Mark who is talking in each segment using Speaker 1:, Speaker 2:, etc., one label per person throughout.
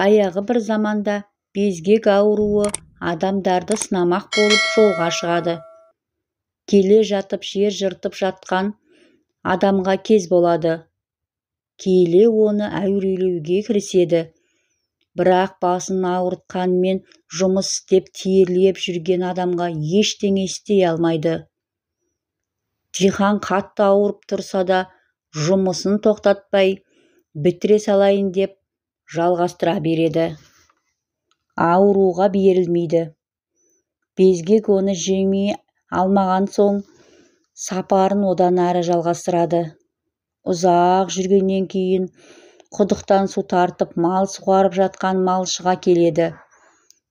Speaker 1: Баяғы бір заманда безгек ауруы адамдарды сынамақ болып жолға шығады. Келе жатып жер жыртып жатқан адамға кез болады. Келе оны әурелеуге кіріседі. Бірақ басын ауыртқанмен жұмыс істеп терлеп жүрген адамға ештеңе істей алмайды. Дихан қатты ауырып тұрса да жұмысын тоқтатпай бітіре салайын деп жалғастыра береді. Ауруға берілмейді. Безгек оны жеңе алмаған соң сапарын одан әрі жалғастырады. Ұзақ жүргеннен кейін құдықтан су тартып мал суарып жатқан малшыға келеді.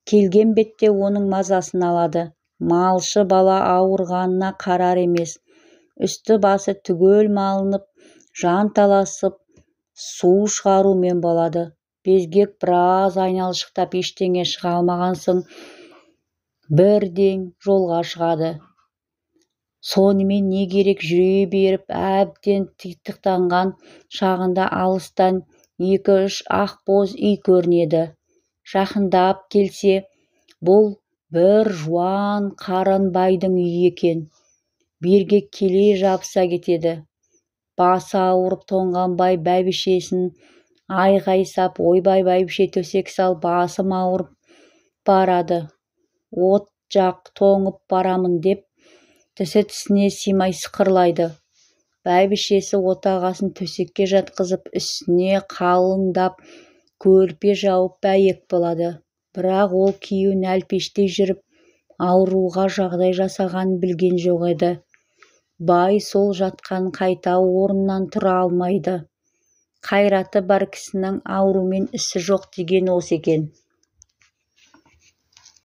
Speaker 1: Келген бетте оның мазасын алады. Малшы бала ауырғанына қарар емес. Үсті-басы түгел малынып, жанталасып су шығарумен болады. Безгек біраз айналшықтап ештеңе шыға алмаған соң бірден жолға шығады. Сонымен не керек, жүре беріп әбден титықтанған шағында алыстан 2-3 ақ боз үй көрінеді. Жақындап келсе, бұл бір жуан қарын байдың үйі екен. Бергек келе жабыса кетеді. Басы ауырып тоңған бай бәйбішесін айғай сап, ойбай бәйбіше, төсек сал, басым ауырып барады, от жақ, тоңып барамын деп тісі тісіне сыймай сықырлайды. Бәйбішесі отағасын төсекке жатқызып, үстіне қалыңдап көрпе жауып бәйек болады. Бірақ ол күйеуін әлпештей жүріп ауруға жағдай жасағанын білген жоқ еді. Бай сол жатқан қайта орнынан тұра алмайды. Қайраты бар кісінің аурумен ісі жоқ деген осы екен.